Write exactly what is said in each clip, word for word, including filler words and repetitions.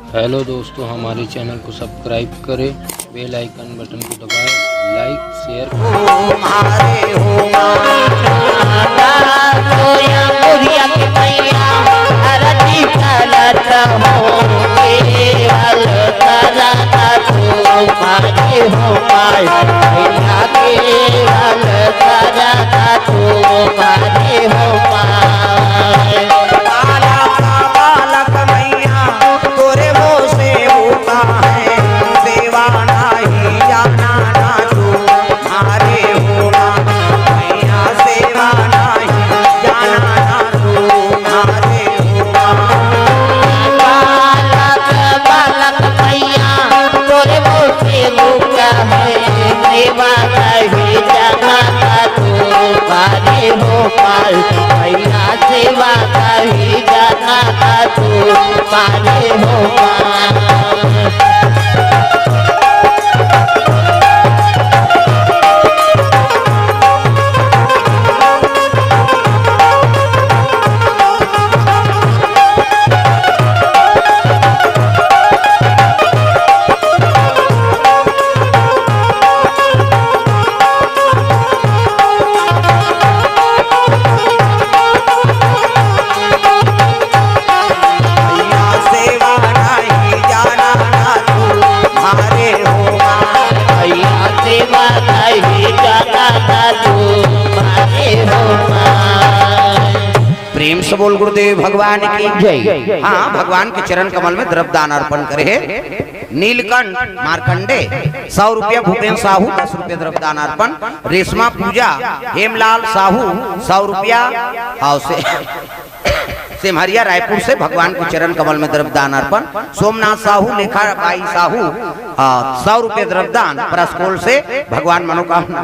Hello दोस्तों, हमारे channel को सब्सक्राइब करें, बेल आइकन बटन को दबाएं, लाइक, शेयर। तुम्हारे हो माता, तो या बुढ़िया के मैया, आरती करत हो, केवल करत हो, तुम्हारे हो माई, मैया केवल करत हो, तुम्हारे हो माई। बालक, बालक मैया, तोरे वो सेवका है, सेवा नाही जाना ना तू, मारे हो माँ, मैया सेवा नाही जाना ना तू, मारे हो माँ। बालक, बालक मैया, तोरे वो सेवका है, सेवा नाही जाना ना तू, मारे हो माँ, मैया सेवा नाही जाना ना तू, मारे हो माँ। मैया सेवा नाही जाना ना तू, मारे हो माँ। मैया सेवा नाही जाना ना तू, मारे हो माँ। प्रेम से बोल गुरुदेव भगवान की जय। हाँ, भगवान के चरण कमल में द्रव्य दान अर्पण करे हे नीलकंठ मार्कंडे, सौ रुपया, भूपेन साहू दस रुपया द्रव्य दान अर्पण, रेशमा पूजा, हेमलाल साहू सौ रुपया, और से सेमहरिया रायपुर से भगवान के चरण कमल में द्रव्य दान अर्पण, सोमनाथ साहू, लेखा बाई साहू, आ, सौ रुपये द्रव्य दान, परसकोल से भगवान मनोकामना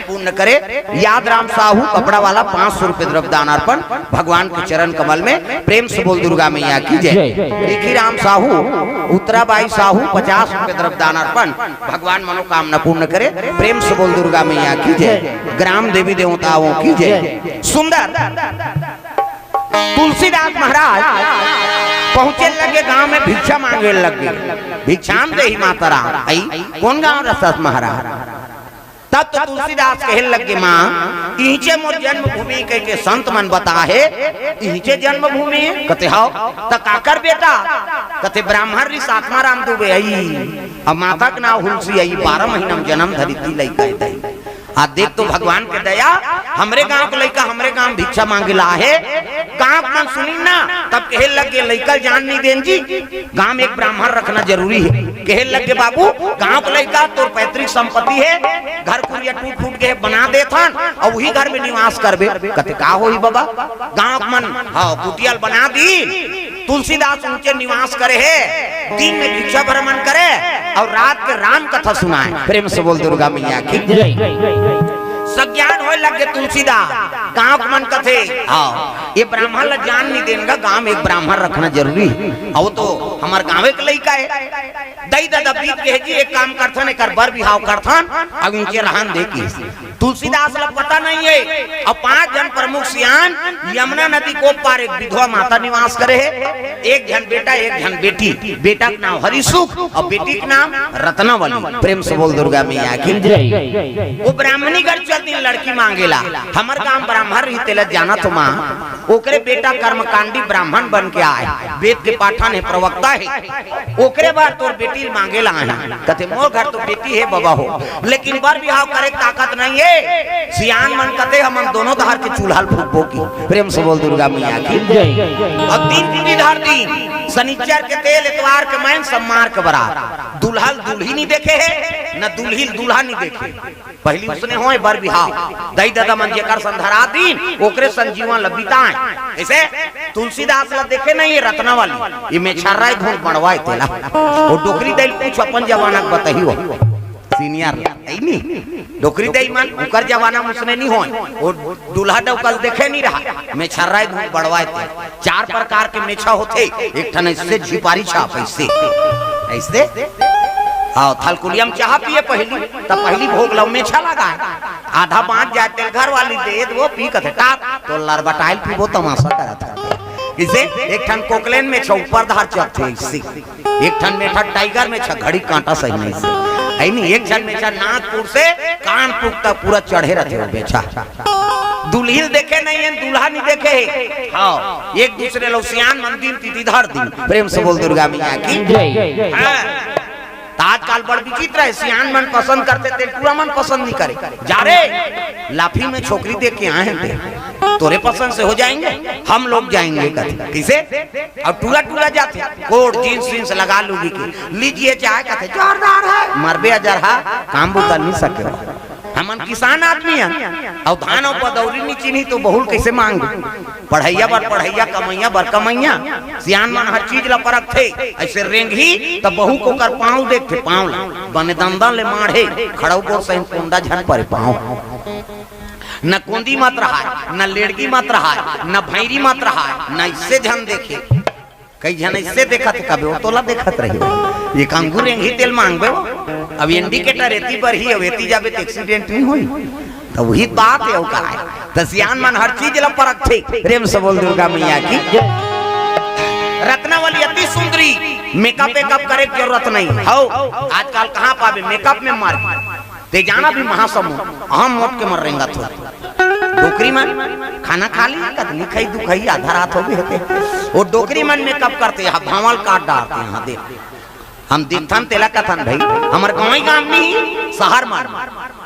पूर्ण करे। याद राम साहू कपड़ा वाला पाँच सौ रुपये द्रव्य दान अर्पण, भगवान के चरण कमल में प्रेम से बोल दुर्गा मैया की जय। जय। रिखी राम साहू, उत्तराबाई साहू पचास रुपये द्रव्य दान अर्पण, भगवान मनोकामना पूर्ण करे। प्रेम से बोल दुर्गा मैया की जय। ग्राम देवी देवताओं की जय। सुंदर तुलसीदास महाराज पहुंचे लगे गांव में, भिक्षा मांगे लगे। भिक्षाम देहि मातरम। आई कौन गांव रसस महाराज? तब तो तुलसीदास कहे लगे, माँ, इहिंचे मोर जन्मभूमि कह के संत मन बता हे, इहिंचे जन्मभूमि हे। कथे, हव। त काकर बेटा? कथे, ब्राह्मण रिस आत्माराम दुबे। आई अब माता के नाव हुलसी, आई बारह महीना में जन्म धरी थी लइका हे। आ देख तो भगवान के दया, हमरे गांव के लइका हमरे गांव भिक्षा मांगे ला हे। गांव के मन सुनी ना, तब कहे लगे, लइका जान नहीं देन जी, गांव में एक ब्राह्मण रखना जरूरी हे। कहे लगे, बाबू, गांव के लइका तोर पैतृक संपत्ति हे, घर कुरिया टूट फूट गे, बना देथन, अउ उही घर में निवास करबे। कथे, का होही बाबा, गांव के मन, हाँ, कुटिया ल बना दी। तुलसीदास उहिंचे निवास करे हे, दिन में भिक्षा भ्रमण करे अउ रात के राम कथा सुनाए। प्रेम से बोल दुर्गा मैया की जय। सज्ञान होय लगे तुलसीदास, गांव के मन कथे, हाँ, ये ब्राह्मण ला जान नहीं देन गा, गांव में एक ब्राह्मण रखना जरूरी हे। अउ तो हमर गांव के लइका हे। दई ददा बीत गे जी, एक काम करथन, एकर बर बिहाव करथन, अब इहिंचे रहन दे की। तुलसीदास ला पता नहीं हे। अब पांच झन प्रमुख सियान, यमुना नदी के ओ पार एक विधवा माता निवास करे हे, एक झन बेटा, एक झन बेटी। बेटा के नाम हरिसुख अउ बेटी के नाम रत्नावली। प्रेम से बोल दुर्गा मैया की जय। वो ब्राह्मणी घर चल दिन लड़की मांगेला, हमर गांव ब्राह्मण रही तेला जाना तो माँ, ओकरे बेटा कर्मकांडी ब्राह्मण बन के आए, वेद के पाठन हे, प्रवक्ता हे। ओकरे बर तोर बेटी ल मांगे ला आए हन। कथे, मोर घर तो बेटी हे बबा हो, लेकिन बर बिहाव करे के ताकत नहीं हे। सियान मन कथे, हमन दोनों डहर के चूल्हा ल फूकबो की। प्रेम से बोल दुर्गा मैया की जय। अब दिन तिथि धर दिन, शनिचर के तेल, एतवार के मैन, सोमवार के बरात। दूल्हा ल दूल्ही नहीं देखे हे, न दूल्ही ल दूल्हा नहीं देखे। पहिली उसने होय बर बिहाव, दई ददा मन जेकर संग धरा दिन, ओकरे संग जीवन ल बिताए। अइसे तुलसीदास ल देखे नहीं, ये रत्नावली, ये मेछर्रा धुन बड़वाए तेला। वो डोकरी दई ल पूछ, अपन जमाना के बताही हो। सीनियर, अइ नी? डोकरी दई मन, ओकर जमाना में उसने नहीं होय। वो दूल्हा डौका ल देखे नहीं रहा, मेछर्रा धुन बड़वाए तेला। चार प्रकार के मेछा होथे, एक ठन अइसे झिपारी छाप, अइसे, अइसे। हाँ, थलकुलिया में चाहा पिए पहिली, त पहिली भोग लव मेछा लगाए, आधा बांच जाए, तेल घर वाली दे दो, पी कथे टाप, तो लरबटाइल पीबो, तमाशा करत हे। इसे एक ठन कोकलेन में छा ऊपर धार चढ़थे, इसे एक ठन में छा टाइगर में छा घड़ी कांटा सही नहीं से। है नहीं, एक ठन में छा नागपुर से कानपुर तक पूरा चढ़े रहथे वो बेचा। दुल्हिल देखे नहीं है, दूल्हा नहीं देखे है। हाँ, एक दूसरे लो सियान मन दिन तिथि धर दिन। प्रेम से बोल दुर्गा मैया की। जय। हाँ। त आजकल बड़ विचित्र है, सियान मन पसंद करथे, तेल टूरा मन पसंद नहीं करे। जा रे, लाफी में छोकरी देख के आए हैं ते, तोरे पसंद से हो जाएंगे, हम लोग जाएंगे कथे। किसे? अब टूरा टूरा जाथे, कोट, जींस वींस लगा लूगी के, लीजिए चाय कथे, जोरदार है, मरबे अजरहा, काम बुता नहीं सके। हमन किसान आदमी हन, अउ धान अउ पदौरी नी चिन्ही तो बहुल कइसे मांग? पढ़इया बर पढ़इया, कमइया बर कमइया। सियान मन हर चीज ला परखथे, अइसे रेंगही त बहू कोकर पाँव देखथे, पाँव ला बने दंदन ले माढ़े, खड़ऊ बोर सहिन कोंदा झन परे पाँव। न कोंदी मत रहाय, न लेड़गी मत रहाय, न भैरी मत रहाय, न इससे झन देखे। कई झन ऐसे देखत हे, कबे वो तोला देखत रही। ये कांगू रेंगी तेल मांगबे वो। अब इंडिकेटर एती बर ही, अब एती जाबे त एक्सीडेंट नहीं होई। त वही बात है, वो का है। त सियान मन हर चीज ला परखथे। प्रेम से बोल दुर्गा मैया की। रत्नावली अति सुंदरी, मेकअप वेकअप करे के जरूरत नहीं। हौ, आजकल कहाँ पाबे मेकअप में मार। ते जाना भी महासमुंद, हम मोट के मर रेंगत हो। डोकरी मन खाना खा ली, कतनी खाई, दू खाई, आधा रात हो गए थे। वो डोकरी मन मेकअप करथे, यहाँ भांवल काट डारथे, यहाँ देख। हम देखथन तेला कथन भाई, हमर गाँव ही गाँव नहीं, शहर मन।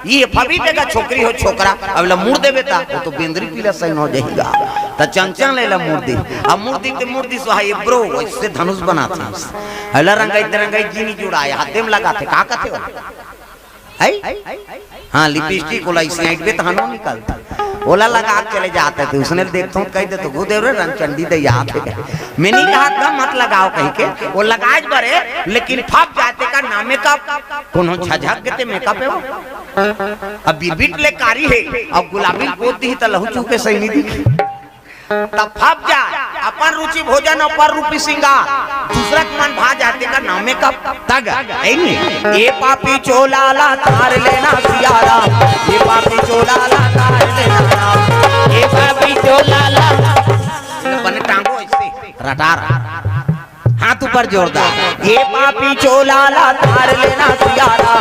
ये फबी तेगा छोकरी हो छोकरा, अब ला मुड़ देबे ता, वो तो बेंदरी पीला सही हो जाएगा। त चंचल ले ला मुड़ दे, अब मुड़ दी ते मुड़ दी सो, हाय ब्रो, वैसे धनुष बनाथे। अला रंगाई ते रंगाई जी नहीं जुड़ाए, हाथे में लगाथे, का कथे हो? है? हाँ, लिपस्टिक ओला इसे ऐंठबे तहानो निकलता। ओला लगा के चले जाते थे, उसने देखता हूँ, कह दे तो, "गुदेव रे, रंगचंडी दे याद है।" मैं नहीं कहा था मत लगाओ कहीं के, वो लगाए बरे, लेकिन फप जाते का नामे का कोनो झझक के ते मेकअप है वो। अब बिरबिट ले कारी है, अब गुलाबी पोत दी त लहू चूके सही नहीं दिखी। तब फप जा, अपन रुचि भोजन और पर रूपी सिंगार, दूसरा के मन भा जाते का नामे का तग, है नहीं? ये पापी चोला ला तार लेना सियारा, ये पापी चोला ला तार लेना राम। ये पापी चोला ला। बने टांगो ऐसे, रटार। हाथ ऊपर जोरदार। ये पापी चोला ला तार लेना सियारा,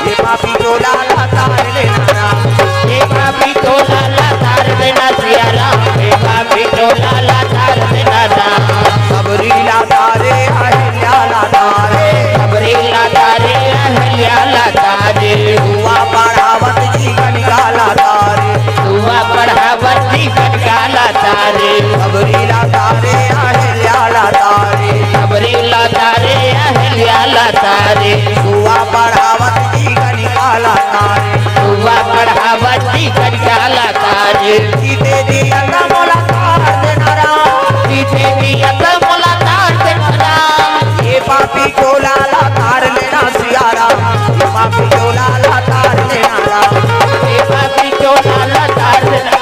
ये पापी चोला ला तार लेना राम। ये पापी चोला ला तार देना सियारा, ये पापी चोला ला तार देना राम। सबरी ला तारे, अहिल्या ला तारे। सबरी ला तारे, अहिल्या ला तारे। दुआ पढ़ावत जी कनिका ला तारे। दुआ पढ़ावत जी कनिका ला तारे। सबरी ला तारे, अहिल्या ला तारे। सबरी ला तारे, अहिल्या ला तारे। दुआ पढ़ावत जी कनिका ला तारे। दुआ पढ़ावत जी कनिका ला तारे। सीते जी अता मोला तार देना राम। सीते जी अता मोला तार देना राम। ये पापी चोला ला तार लेना सियारा। ये पापी चोला ला तार लेना राम। ये पापी चोला ला तार देना।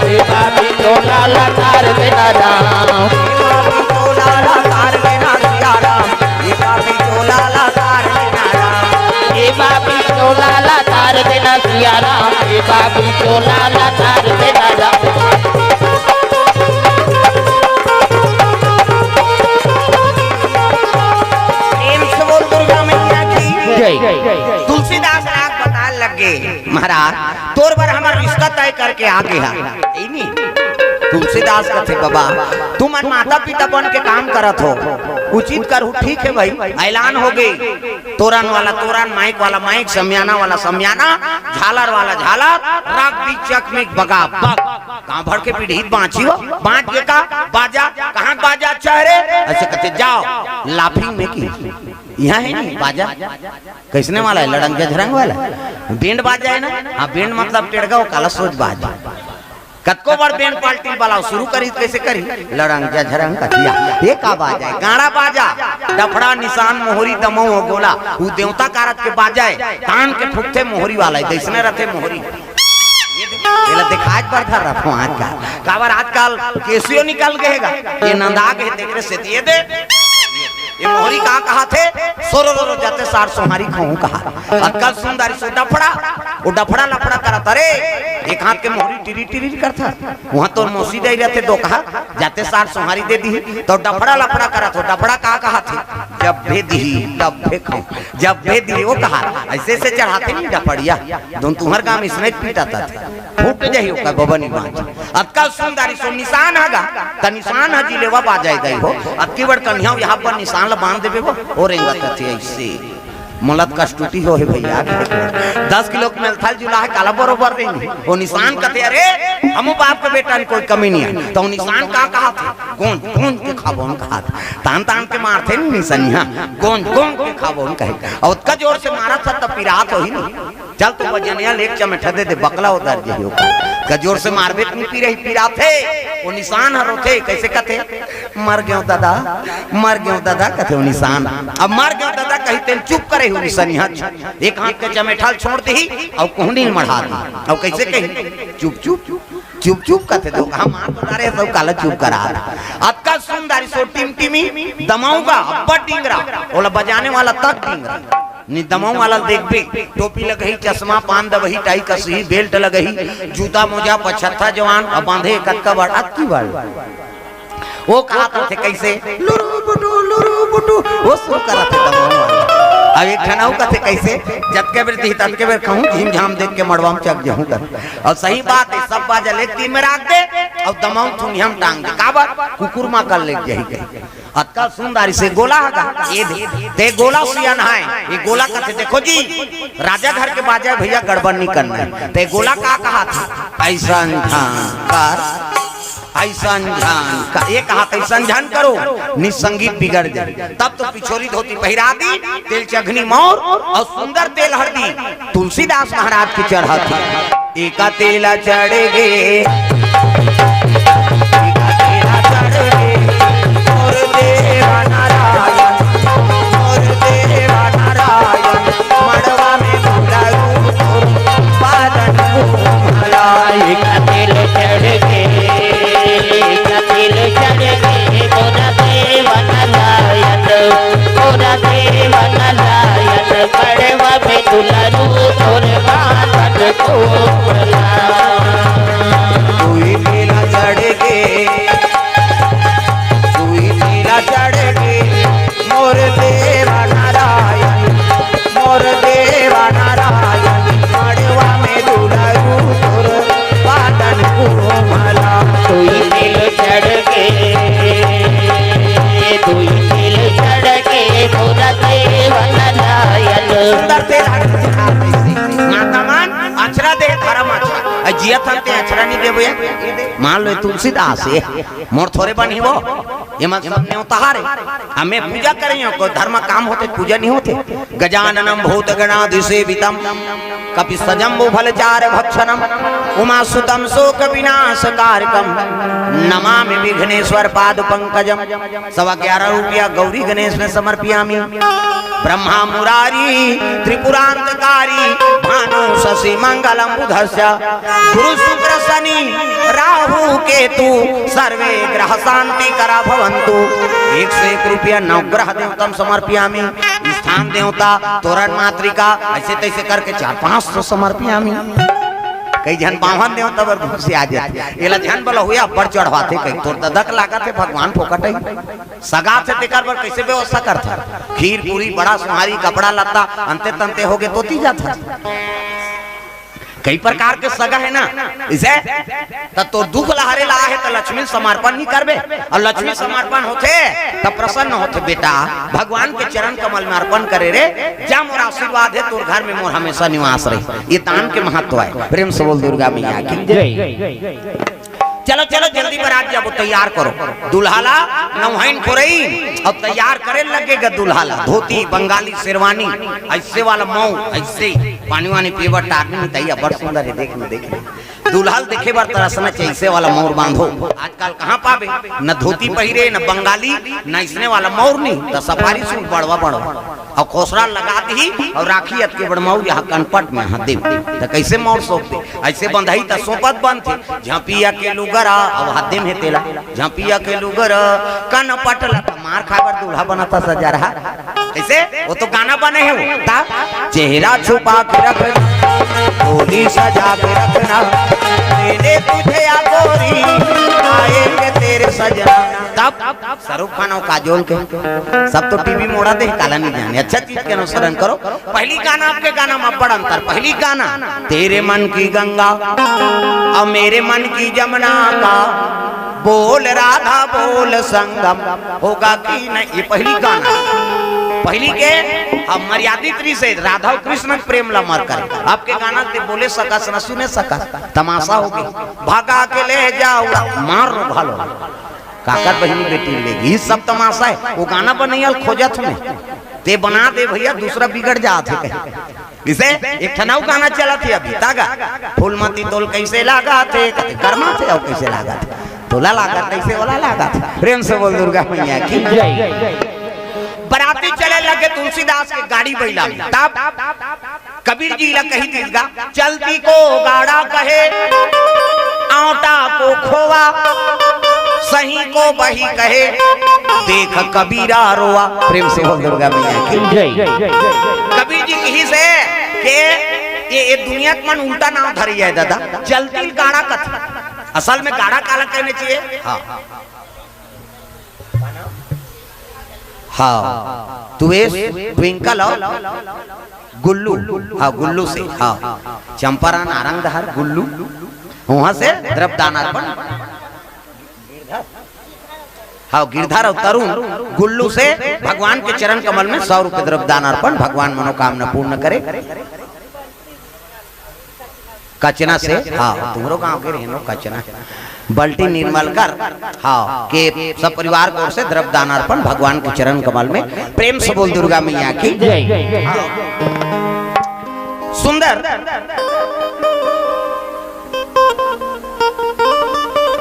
ये पापी चोला ला तार देना राम। ये पापी चोला ला तार लेना सियारा। ये पापी चोला ला तार लेना राम। ये पापी चोला ला तार देना सियारा। ये पापी चोला ला तार देना राम। प्रेम से बोल दुर्गा मैया की। जय। तुलसीदास राग बताए लग गे, महाराज, तोर बर हमर रिश्ता तय करके आ गे हा। ए नी? तुलसीदास कथे, "बाबा, तुमन माता पिता बन के काम करत हो, उचित करहू, ठीक है भाई, ऐलान हो गे, तोरन वाला तोरन, माइक वाला माइक, समियाना वाला समियाना, झालर वाला झालर, रख दी चकमिक बगा बग।" गाँव भर के पीढ़ी बाँची हो, बाँच गे का बाजा, कहाँ बाजा अच्छा है रे? ऐसे कथे, "जाओ, लाफिंग में की, यहाँ है नहीं बाजा।" कइसने वाला है? लड़ंग झझरंग वाला? बेंड बाजा है ना? हाँ, बेंड मतलब टेड़गा, वो काला सोच बाजा। कतको बड़ बेंड पार्टी वाला शुरू करी, कइसे करी? लड़ंग झझरंग कथिया। ये का बाजा है? गाड़ा बाजा। डफड़ा, निशान, मोहरी, दमऊ हो गोला। वो देवता कारत के बाजा है। तान के फुकथे मोहरी वाला है। जइसने रथे मोहरी। ये देख, ये ला देखाज बर धर रहा हूँ आजकल। काबर आजकल केसियो निकल गए गा। ये नंदा के देख रहे से ये दे। ये मोहरी का कहा थे? सोरो रो रो जाते सार सोहारी खाऊं कहा। अतका सुंदर से डफड़ा। वो डफड़ा लफड़ा करत, अरे, एक हाथ के मोहरी टिरी टिरी करत। वहां तो मौसी दे रहते दो कहा, जाते सार सोहारी दे दी, तो डफड़ा लफड़ा करत हो। डफड़ा का कहा थे? जब भे दी, तब भे खाऊं। जब भे दी, वो कहा, ऐसे से चढ़ाते नहीं डफड़िया। दोन तुहर गांव इसने पीटा था, फूट जाही ओकर बबनी बांच। अतका सुंदर सो निशान हगा, त निशान ह जिलेवा बाजाय गई हो। अतकी बड़ कन्हिया यहाँ पर निशान ल बांध देबे वो, ओ रेंगत कथे ऐसे। मोला त कष्टुटी हो हे भैया। दस किलो के मेलथल जुला हे, काला बरोबर रेंग। वो निशान कथे, अरे, हमू बाप के बेटा में कोई कमी नहीं है। तो वो निशान का कहा थे? गोंज, गोंज के खाबो हम कहा थे। तान तान के मारथे नहीं निशानिया। गोंज, गोंज के खाबो हम कहे। और ओतका जोर से मारा था तब पिरात हो ही नहीं। चल तो बजनिया लेके चमेठा दे दे, बकला उतर जे हो। का जोर से मारबे त नहीं पी रही, पिराथे। वो निशान हर होथे, कैसे कथे? "मर गयो दादा, मर गयो दादा," कथे वो निशान। अब "मर गयो दादा" कही तेन चुप करे हो निशानिया। एक हाथ के चमेठा ल छोड़ दी और कोहनी ल मढ़ा दी। और कैसे कही? "चुप चुप, चुप चुप," कथे तो कहा मार तो डारे सब काला चुप करा। अतका सुंदर सो टिमटिमी दमाऊंगा, अब्बड़ डिंगरा, ओला बजाने वाला तक डिंगरा। नि दमऊ वाला ल देखबे, टोपी लगही, चश्मा, पान दबही, टाई कसही, बेल्ट लगही, जूता मोजा, पछत्था जवान, अब बांधे कतका बड़, अतकी बड़। वो कहा थे कैसे? लुरु बुटु, लुरु बुटु, वो शुरू करत हे दमऊ वाला। अब एक ठन अउ कथे कैसे? जतके बेर दिही, ततके बेर खाहूं, झीम झाम देख के मड़वा में चक जाहूं कर। और सही बात है, सब बाजा लेके तीन में राख दे, और दमऊ थुनिया में टांग दे। काबर? कुकुर मां कर लेके जाही कही। अतका सुंदर से गोला हगा, ये दे, ते गोला सियान है, ये गोला कथे, देखो जी, राजा घर के बाजा भैया गड़बड़ नहीं करना है। ते गोला का कहा था? ऐसा झांकार, ऐसा झांकार, ये कहा था, "ऐसा झान करो, नि संगीत बिगड़ जाए।" तब तो पिछोरी धोती पहिरा दी, तेल चघनी मौर और सुंदर तेल हरदी। तुलसीदास महाराज की चढ़ा थी। एका तेला चढ़ गे, एका तेला चढ़ गे, मोर देवा नारायण, मोर देवा नारायण, मड़वा में बुलाऊ तोर पादन को मला। एका तेल चढ़ गे, एका तेल चढ़ गे, मोर देवा नारायण, मोर देवा नारायण, मड़वा में दुलारू तोर बातन को बला। दुई तेला चढ़ गे, दुई तेला चढ़ गे, मोर देवा नारायण, मोर देवा नारायण, मड़वा में दुलारू तोर बातन को भला। दुई तेल चढ़ गे, दुई तेल चढ़ गे, मोर देवा नारायण। सुंदर तेल हर माता मन अक्षरा दे धर्म अक्षरा। अ जिया थन ते अक्षरा नहीं देबो ये। मान लो तुलसीदास ये। मोर थोरे बन ही वो। ये मन सब नेवता हारे। हमें पूजा करें, कोई धर्म काम होते, पूजा नहीं होते। गजाननम भूत गणादिसेवितम। कपि सजम्बु फल चार भक्षणम। उमा सुतम शोक विनाश कारकम। नमामि विघ्नेश्वर पाद पंकजम। सवा ग्यारह रुपया गौरी गणेश में समर्पियामी। ब्रह्मा मुरारी त्रिपुरांतकारी, भानु शशि मंगलम बुधस्य, गुरु शुक्र शनि राहु केतु, सर्वे ग्रह शांति करा भवंतु। एक से एक रुपया नवग्रह देवतम समर्पियामी। स्थान देवता, तोरण मातृका, ऐसे तैसे करके चार पांच सौ समर्पियामी। कई झन बावन देवता बर घुस आ जाते। एला झन बोला हुआ बड़ चढ़वाते, कई तोर ददक लागत है भगवान फोकट है। सगा से तेकर बर कैसे व्यवस्था करथा? खीर, पूरी, बड़ा, सुहारी, कपड़ा लत्ता, अंते तंते होगे तो ती जाथा। कई प्रकार के सगा है ना, इसे त तोर दुख लहरे ला हे त लक्ष्मी समर्पण नहीं करबे, और लक्ष्मी समर्पण होथे त प्रसन्न होथे। बेटा, भगवान के चरण कमल में अर्पण करे रे, जा मोर आशीर्वाद है तोर घर में, मोर हमेशा निवास रही। ये तान के महत्व है। प्रेम से बोल दुर्गा मैया की। जय। चलो चलो जल्दी बरात जाबो, तैयार करो। दूल्हा ला नवहन खोरई, अब तैयार करे लगेगा दूल्हा ला। धोती, बंगाली शेरवानी, ऐसे वाला मऊ, ऐसे पानी वानी पीबर टारनी नहीं तैयार, बड़ सुंदर है, देख लो, देख लो। दूल्हा ल देखे बर तरसना चाहिए, ऐसे वाला मौर बांधो। आजकल कहाँ पाबे, न धोती पहिरे, न बंगाली, न इसने वाला मौर नहीं, तो सफारी सूट बड़वा बड़वा। अउ खोसरा लगा दिही अउ राखी अतके बड़ मउर यहाँ कनपट में हाथ दे। त कइसे मउर सौंप दे? अइसे बंधही त सौंपत बनथे। झपिया के लुगरा अउ हाथ दे में तेला। झपिया के लुगरा कनपट ला त मार खाए बर दूल्हा बनत हे सजरहा। कइसे? वो तो गाना बने हे वो। ता चेहरा छुपा के रखना, डोली सजा के रखना, मैंने तुझे या गोरी, आएंगे तेरे सजना। तब शाहरुख खान अउ काजोल के सब तो टीवी मोड़ा दे, काला नहीं जाने। अच्छा चीज के अनुसरण करो। पहली गाना आपके गाना में बड़ अंतर। पहली गाना तेरे मन की गंगा और मेरे मन की जमुना का बोल राधा बोल संगम होगा कि नहीं, ये पहली गाना। पहली के हम मर्यादित री से राधा अउ कृष्ण के प्रेम ला मर करे। आपके गाना ते बोले सकस न सुने सकस, तमाशा हो गई। भगा के ले जाओ, मार लो भालो। काकर बहिनी बेटी लेगी, ई सब तमाशा हे। वो गाना बनइया ल खोजत हूँ मैं, ते बना दे भइया, दूसरा बिगड़ जात हे कहीं। इसे एक ठन अउ गाना चलत हे अभी, तागा फूलमती तोल कइसे लागत हे, कते गरमा थे अउ कइसे लागत हे, तोला लागत तइसे ओला लागत हे। प्रेम से बोल दुर्गा मैया की। जय। बराती चले लगे तुलसीदास के गाड़ी बइला में, तब कबीर जी ला कही दिस गा, चलती को गाड़ा कहे, आंवटा को खोवा, सही को बही कहे, देख कबीरा रोवा। प्रेम से बोल दुर्गा मैया की। जय। कबीर जी कहिस हे के ये, ये दुनिया के मन उल्टा नाम धरे हे दादा, चलती ल गाड़ा कथे। असल में गाड़ा काला कहना चाहिए? हाँ। हाँ, तुवेश, ट्विंकल अउ गुल्लू। हाँ, गुल्लू से। हाँ, चंपारण आरंग डहर गुल्लू, वहां से द्रव्य दान अर्पण। हाँ, गिरधर अउ तरुण, गुल्लू से भगवान के चरण कमल में सौ रुपये द्रव्य दान अर्पण, भगवान मनोकामना पूर्ण करे। कचना से, हाँ, तुम्हरो गांव के रहेन हो कचना। बल्टी निर्मलकर, हाँ, के सब परिवार की ओर से द्रव्य दान अर्पण भगवान के चरण कमल में। प्रेम से बोल दुर्गा मैया की। जय। हाँ। सुंदर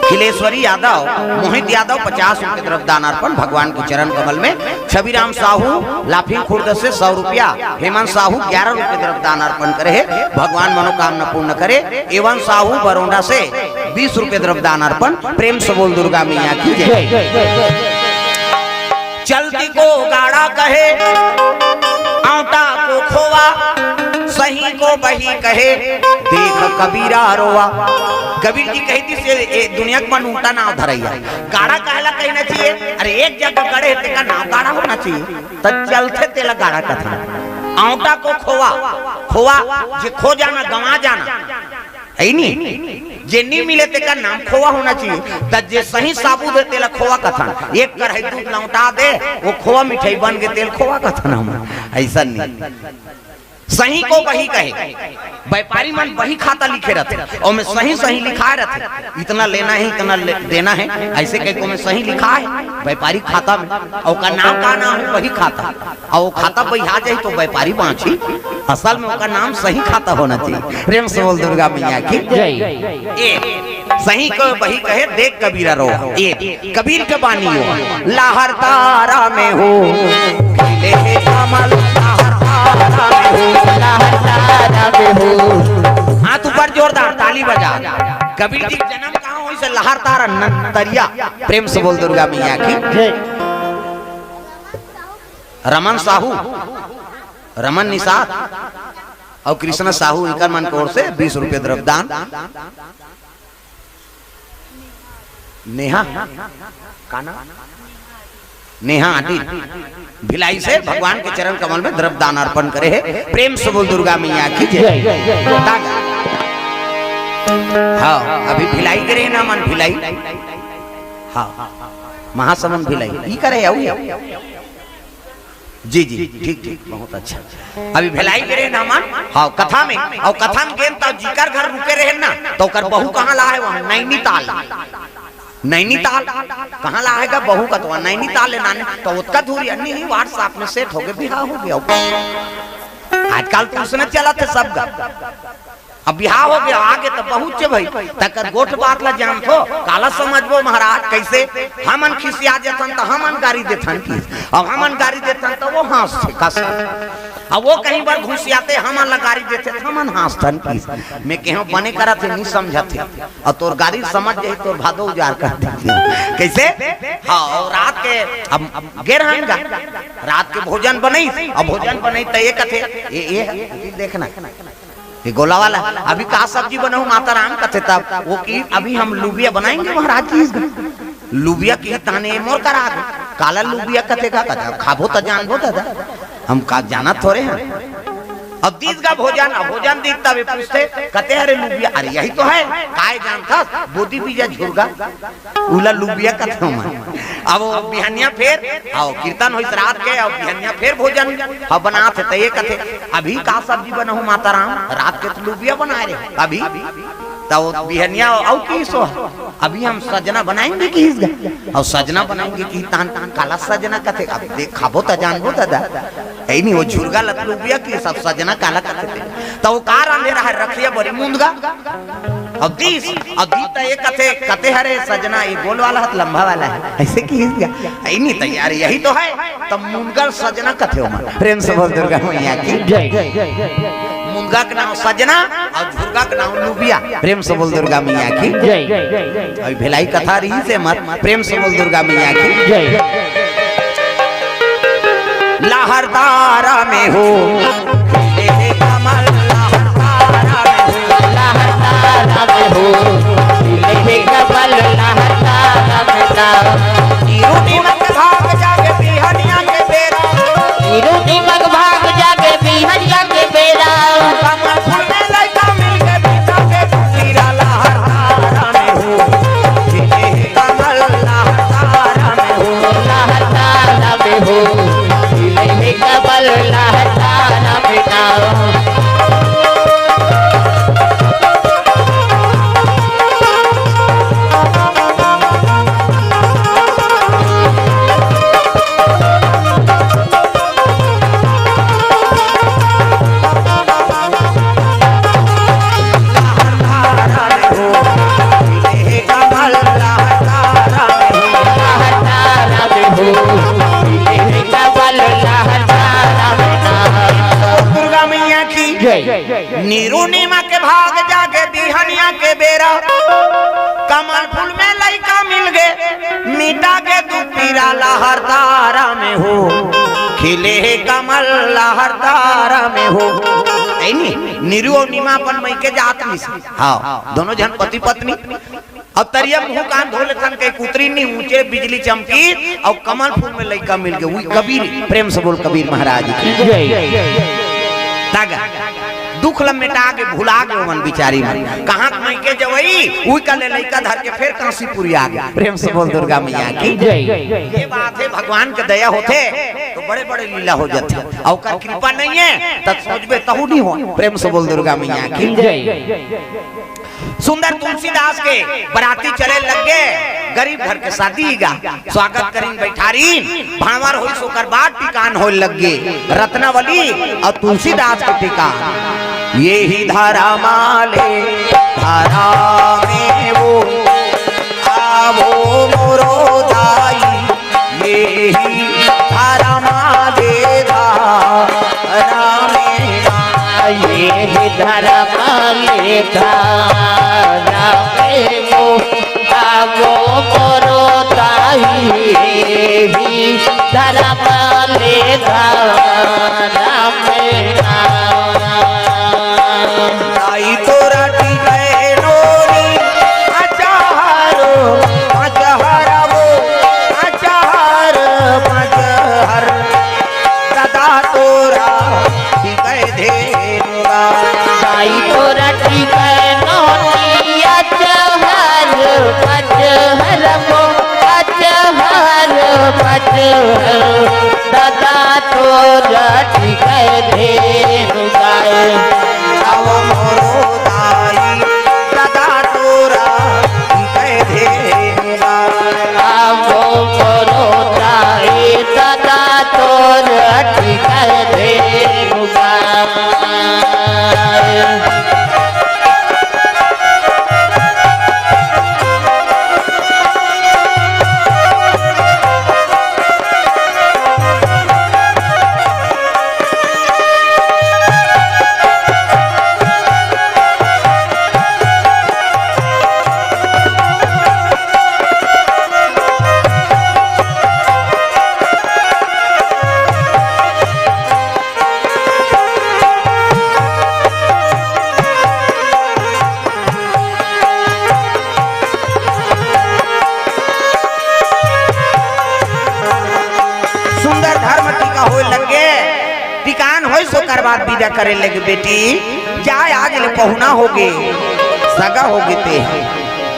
खिलेश्वरी यादव, मोहित यादव पचास रुपये द्रव्य दान अर्पण भगवान के चरण कमल में। छविराम साहू लाफिंग खुर्द से सौ रुपया, हेमंत साहू ग्यारह रुपये द्रव्य दान अर्पण करे हे, भगवान मनोकामना पूर्ण करे। एवन साहू बरौंडा से बीस रुपये द्रव्य दान अर्पण। प्रेम से बोल दुर्गा मैया की जय। चलती को गाड़ा कहे, आंवटा को खोवा, सही को बही कहे, देख कबीरा रोवा। कबीर जी कही दिस, ये दुनिया के मन उल्टा नाम धरइया। गाड़ा कहला कहना चाहिए? अरे, एक जगह गड़े हे, तेका नाम गाड़ा होना चाहिए, त चलथे तेला गाड़ा कथन। आंवटा को खोवा, खोवा जे खो जाना, गंवा जाना, हे नी? जे नी मिले तेका नाम खोवा होना चाहिए। त जे सही साबुत हे तेला खोवा कथन। एक कढ़ाई दूध लौटा दे, वो खोवा मिठाई बन के तेला खोवा कथन हम। अइसन नी। सही को बही कहे, व्यापारी मन बही खाता लिखे रथे, ओमे सही सही लिखाए रथे, इतना लेना हे, इतना ले, देना हे, अइसे कहिके ओमे सही लिखाए हे व्यापारी खाता में। अउ ओकर नाम का नाम हे? बही खाता। अउ वो खाता बहिहा जाही त व्यापारी बांचही। असल में ओकर नाम सही खाता होना चाहिए। प्रेम से बोल दुर्गा मैया की। जय। ए, सही को बही कहे, देख कबीरा रो। ए, कबीर के बानी हो, लहर तारा में हो, खिले हे कमल लहर तारा में हो, लहर तारा में हो। हाथ ऊपर जोरदार ताली बजा। कबीर जी के जन्म कहाँ होइस हे? लहर तारा नंतरिया। प्रेम से बोल दुर्गा मैया की। जय। रमन साहू, रमन निषाद अउ कृष्णा साहू, इकर मन के ओर से बीस रुपये द्रव्य दान। नेहा, का नाम? नेहा आदि भिलाई से भगवान के चरण कमल में द्रव्य दान अर्पण करे हे। प्रेम से बोल दुर्गा मैया की जय। जय। तागा। हाँ, अभी भिलाई करे ना मन भिलाई। हाँ, महासमुंद भिलाई। ई करे आऊ। जी, जी, ठीक, ठीक, बहुत अच्छा। अभी भिलाई गे रहे ना मन, हाँ, कथा में, अउ कथा में गेन त जिकर घर रुके रहे ना, त ओकर बहू कहाँ ला हे वहाँ? नैनीताल। नैनीताल कहाँ ला हे गा बहू कतवा? नैनीताल ले नाने, त ओतका दूर यानी ही WhatsApp में set हो गए, बिहाव हो गया। आजकल तो उसने चलत हे सब घर। अब बिहाव हो गया, आगे तो बहुत छे भाई, तकर गोठ बात ला जानथो, काला समझबो महाराज, कैसे? हमन खिसिया जथन त हमन गारी देथन किस, अब हमन गारी देथन त वो हाँसथे कस। अब वो कहीं बर घुसियाथे, हमन ला गारी देथे त हमन हाँसथन किस। मैं कहेंव बने करथे, नी समझथे, अउ तोर गारी समझ जाही, तोर भादो उजार कर देही। कैसे? हाँ, अउ रात के अब, अब गे रहन गा, रात के भोजन बनइस, अब भोजन बनइस त ये कथे, ये, ये, ये देखना, ये गोला वाला, अभी का सब्जी बनाऊं माता राम कथे, तब वो कि अभी हम लुबिया बनाएंगे महाराज जी। लुबिया कि ताने मोर करा दे, काला लुबिया कथे का कथे, खाबो त जानबो दादा, हम का जानत थोरे हन। अब दीस गा भोजन, अब भोजन दीस तब ये पूछथे, कथे अरे लुबिया, अरे यही तो है, काय जानथस, बोदी बीजा झुरगा। उला लुबिया कथे ओमन। अब वो बिहनिया फेर, अउ कीर्तन होइस रात के, अउ बिहनिया फेर भोजन ह बनाथे, त ये कथे, अभी का सब्जी बनाहूं माता राम, रात के त लुबिया बनाए रहे, अभी त वो बिहनिया अउ किहिस, अभी हम सजना बनाएंगे किहिस गा, अउ सजना बनाएंगे किहिस, तान तान काला सजना कथे, अब देख खाबो त जानबो दादा। ए नी, वो झुरगा ल त लुबिया किहिस, अब सजना काला कथे ते। त वो का रांधे रहय, रखिया बरी मुंदगा। अब दीस, अब दीस त ये कथे, कथे हरे सजना, ये गोल वाला है त लंबा वाला है, ऐसे किहिस गा। ए नी त यार, यही तो है। त मुंदगा ल सजना कथे ओमन। प्रेम से बोल दुर्गा मैया की। जय। मुंदगा के नाम सजना अउ झुरगा के नाम लुबिया। प्रेम से बोल दुर्गा मैया की। जय। अभी भिलाई कथा रहिसे मत, प्रेम से बोल दुर्गा मैया की। जय। लहरदारा में हो, खिले हे कमल लहरदारा में हो। लहरदारा में हो, खिले हे कमल लहरदारा में हो। नीरू नीमक भाग जागे बिहनिया के बेरा। नीरू नीमक भाग जागे बिहनिया के बेरा। कमल फूल में लइका मिल के बीता के पीरा लहरदारा में हो। खिले हे कमल लहरदारा में हो। लहरदारा में हो। खिले हे कमल लहरदारा में ना। दुर्गा मैया की जय। नीरू नीमा के भाग जागे बिहनिया के बेरा, कमल फूल में लइका मिल गे, मिटा के दू पीरा लहरदारा में हो, खिले हे कमल लहरदारा में हो। ए नी, नीरू अउ नीमा अपन मइके जात रहिस। हाँ, दोनों झन पति पत्नी। अब तरिया मुंह कान धो लेथन के कुतरी नी ऊंचे बिजली चमकी अउ कमल फूल में लइका मिल गे। उही कबीर, प्रेम से बोल कबीर महाराज की। जय। तागा दुख ल मेटा के भुला गे ओमन बिचारी मन। कहाँ के मइके जवई, उही का ले लइका धर के फेर कांसीपुरी आ गे। प्रेम से बोल दुर्गा मैया की। जय। ये बात है, भगवान के दया होथे तो बड़े-बड़े लीला हो जाथे। अउ ओकर कृपा नहीं है त सोचबे तहू नहीं हो। प्रेम से बोल दुर्गा मैया की। जय। सुंदर तुलसीदास के बराती चले लग गे, गरीब घर के शादी गा, स्वागत करिन बैठारिन, भांवर होइस ओकर बाद टिकान होय लग गे, रत्नावली अउ तुलसीदास के टिकान। ये ही धरा माले धरा में वो, आवो मोरो दाई, ये ही धरा माले धरा में ना। ये ही धरा माले धरा में वो, आवो मोरो दाई, ये ही धरा माले धरा में ना। दाई तोरा टिकै नोनी, अचहर, मचहर वो, अचहर, मचहर। दादा तोरा टिकै धेनुगा। दाई तोरा टिकै नोनी, अचहर, मचहर वो, अचहर, मचहर। दादा तोरा टिकै धेनुगा। अव मोरो दाई, दादा तोरा टिकै धेनुगा। अव मोरो दाई, दादा तोरा टिकै धेनुगा। टिकान होइस ओकर बाद बिदा करे लगे, बेटी जा, आज ले पहुना होगे, सगा होगे ते।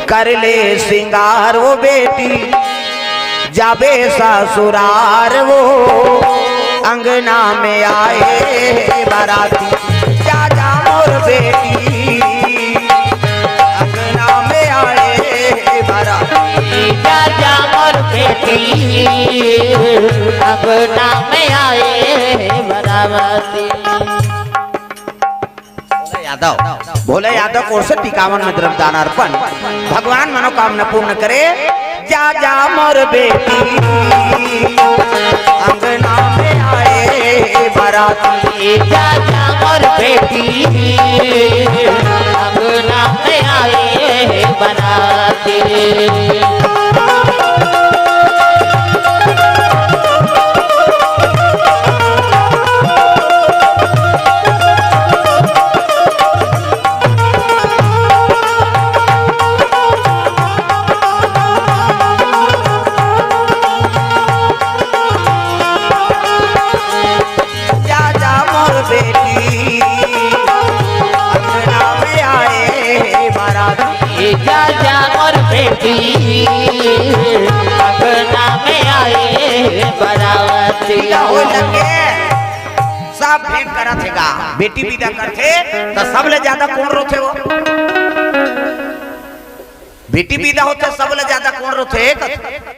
कर ले सिंगार वो बेटी, जाबे ससुरार वो, अंगना में आए बराती, जा जा मोर बेटी, अंगना में आए बराती। जा जा मोर बेटी, अंगना में आए बराती। भोला यादव, भोला यादव कोर से टिकावन में द्रव्य दान अर्पण, भगवान मनोकामना पूर्ण करे। जा जा मोर बेटी, अंगना में आए बराती। जा जा मोर बेटी, अंगना में आए बराती। जा जा मोर बेटी, अंगना में आए बराती। जा जा मोर बेटी, अंगना में आए बराती। बिदा होए लगे, सब भेंट करत हे गा। बेटी बिदा करथे त सबले ज्यादा कोन रोथे वो? बेटी बिदा होथे सबले ज्यादा कोन रोथे?